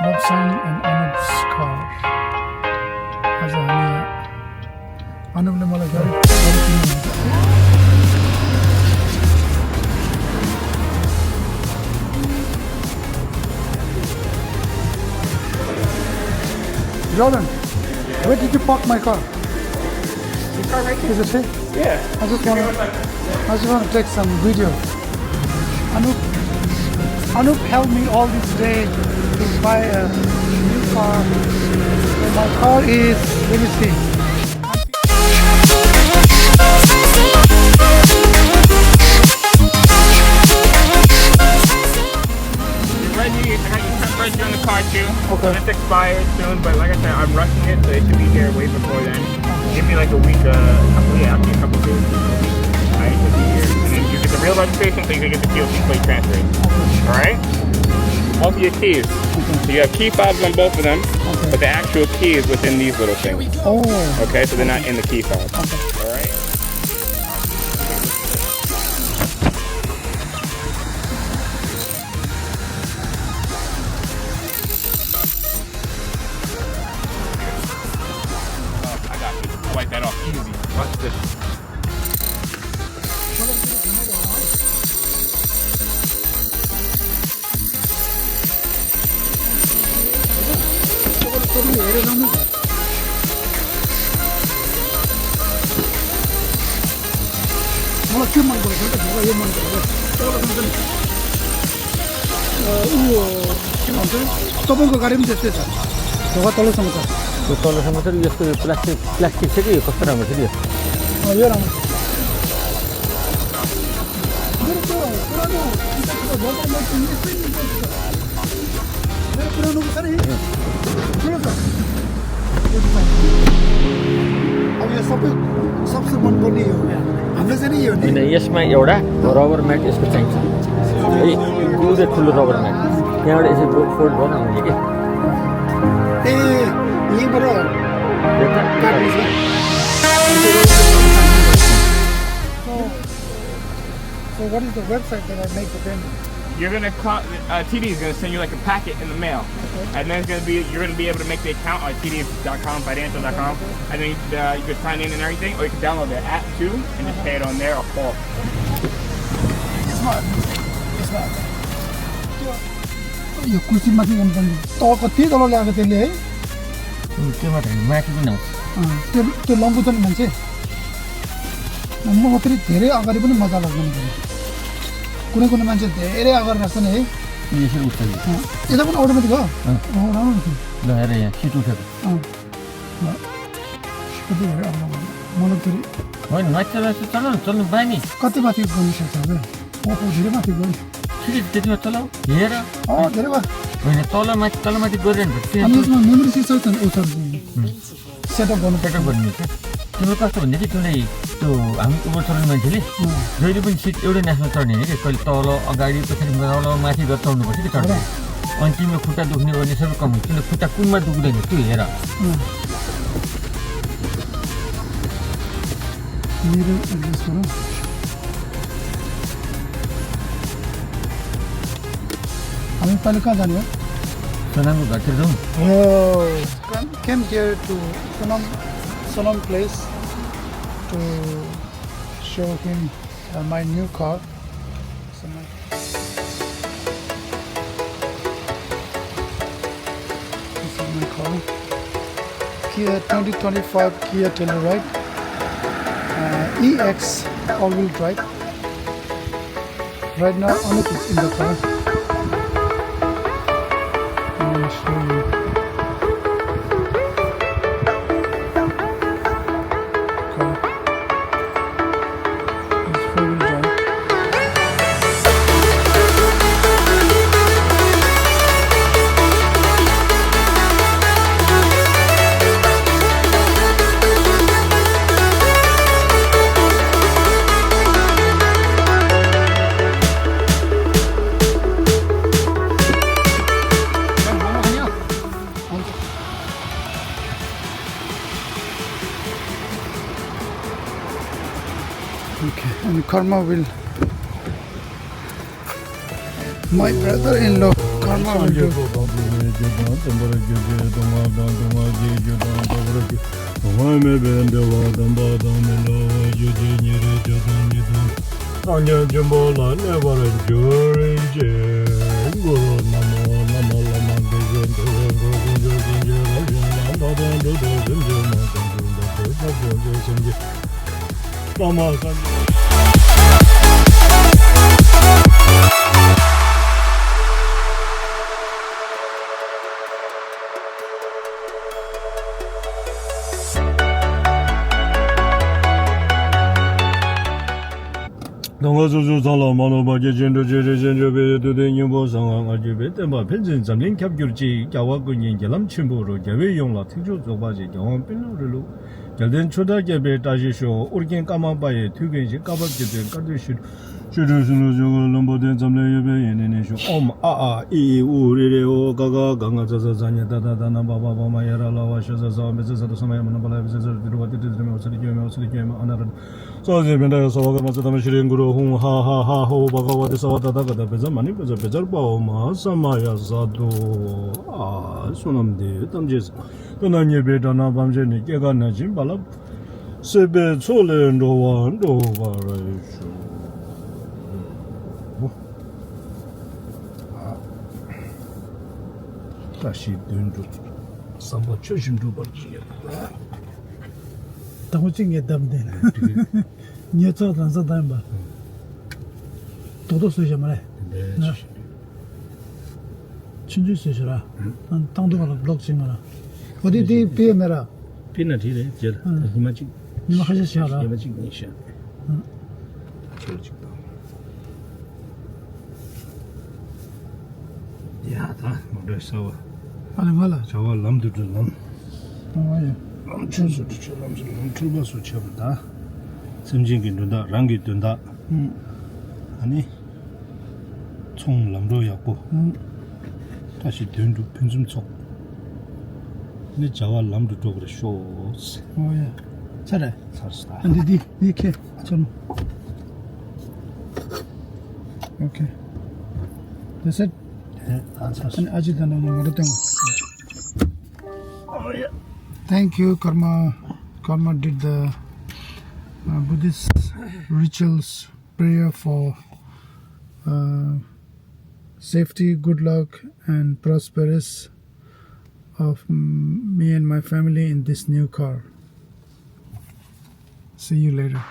Love sign and Anup's car. आज हामी अनुपले मलाई गाडी किन्नुहुन्छ Jordan, where did you park my car? The car right here? Is it here? Yeah. I just want to take some video. Anup helped me all this day to buy a new car. And my car is, let me see. Right here, I got your temperature in the car too. Okay. It's expired soon, but like I said, I'm rushing it, so it should be here way before then. Give me like a week, actually a couple of days. Alright, it should be here. And then you get the real registration, so you can get the DOT plate transferred. Alright? Also your keys. So you have key fobs on both of them, but the actual key is within these little things. Oh. Okay, so they're not in the key fob. Okay. Alright? I got you. Wipe that off easy. Watch this. मलाई के मन परेको त ढोका यो मन परेको के भन्छ तपाईँको गाडी पनि त्यस्तै छ ढोका तलसम्म छ यो तलसम्म चाहिँ यस्तो प्लास्टिक छ कि कस्तो राम्रो छ नि यो यो राम्रो पुरानो छ नि ठुलो छ अब यो सबसे मनपर्ने यो हाम्रो चाहिँ नि यो होइन यसमा एउटा रबर म्याट यसको चाहिन्छ है पुरै ठुलो रबर म्याट त्यहाँबाट यसो फोल्ड गर्न हुने कि ए यहीँबाट काट्नु छ So what is the website that I make the payment? You're gonna call, TD is gonna send you like a packet in the mail, and then it's gonna be you're gonna be able to make the account on TD.com, financial.com, and then you can sign in and everything, or you can download the app too and just pay it on there or call. Smart. यो कुर्सी माथि गर्नुपर्ने त कति तल ल्याएको त्यसले है त्यो मात्र होइन माथि पनि आउँछ त्यो लम्बु छ नि मान्छे म फेरि धेरै अगाडि पनि मजा लाग्दैन कुनै मान्छे धेरै अगाडि राख्छ नि है यसरी उठ्छ यता पनि अटोमेटिक हो राम्रो ल हेर यहाँ सिट उठेको मलाई फेरि होइन माथि चल्नु बानी कति माथि गर्नु सक्छ ओहो धेरै माथि गयो ठिकै त्यतिमा चलाऊ हेर धेरै भयो होइन तलमाथि गरेर अनि यसमा मेमोरी सिस्टम छ सेटअप गर्नु सेटअप गर्ने क्या तिम्रो कस्तो भन्ने कि तिमीलाई त्यो हामी उबर चलाउने मान्छेले जहिले पनि सिट एउटै नेसनल चढ्ने होइन कि कहिले तल अगाडि पछाडि तल माथि गरेर चढ्नुपर्छ कि चढ्ने अनि तिम्रो खुट्टा दुख्ने गर्ने सबै कम हुन्छ तिमीले खुट्टा कुनमा दुख्दैन त्यो हेर मेरो एड्रेस गरौँ हामी पहिला कहाँ जाने हो सोनामको घरतिर जाउँ came here to Sonam place to show him my new car. This is my car. Kia 2025 Kia TELLURIDE EX all-wheel drive. Right now, Anup is in the car. I'll show you. Okay, and Karma will, my brother-in-law, Karma will do 동화조조 살라 만오바제 전도 제제 전조베 도대 님보 상황 아제베 때마 펜진 잠린 캡규르지 야와군인 gel람 침보로 개외 용라 특조 조바제 경험 빌로르로 결된 초다게베 다시쇼 우리겐 까마바에 투겐지 까박게된 까드시 주르스노 저거 넘보된 잠레예베 예네네쇼 아아 이 우리레오 가가 강가자자 자냐 다다다나 바바바마 야라라와 셔자자 메자자도 사마야만 발라베자자 들어와데 들으면 어서리게면 아나르 소제면다 소가 마자다마 시랭구로 홍하하하 호바가와데 사와다다가다 베자 많이 베자 베자르바오마 사마야사도 아 소남데 담제스 또나니베다나 밤제니 깨가나지 발라 세베 촐렌도완도 바라이쇼 다시 된도 삼바 초심도 버지야. 당호증에 담대. 니어서 단서 담바. 도도 쓰지 말해. 네. 친주 쓰시라. 난 당도가 블록싱 하라. 어디 디 피메라. 피나티래 제. 이마지. 니마 하시시하라. 이마지 니샤. 저지. 야, 다 뭐래 싸워. 아니 말라. 저거 남들도 남. 아예. 남춘수 남춘수 남출바수 쳐본다. 섬진기 된다. 랑기 된다. 아니. 총 남도 약고. 다시 된도 편좀 쳐. 근데 저와 남도 그래 쇼. 아예. 잘해. 살았다. 근데 디 이렇게 좀. 오케이. 됐어? 안 아직 안 하는 거 Thank you, Karma. Karma did the Buddhist rituals, prayer for safety, good luck, and prosperous of me and my family in this new car. See you later.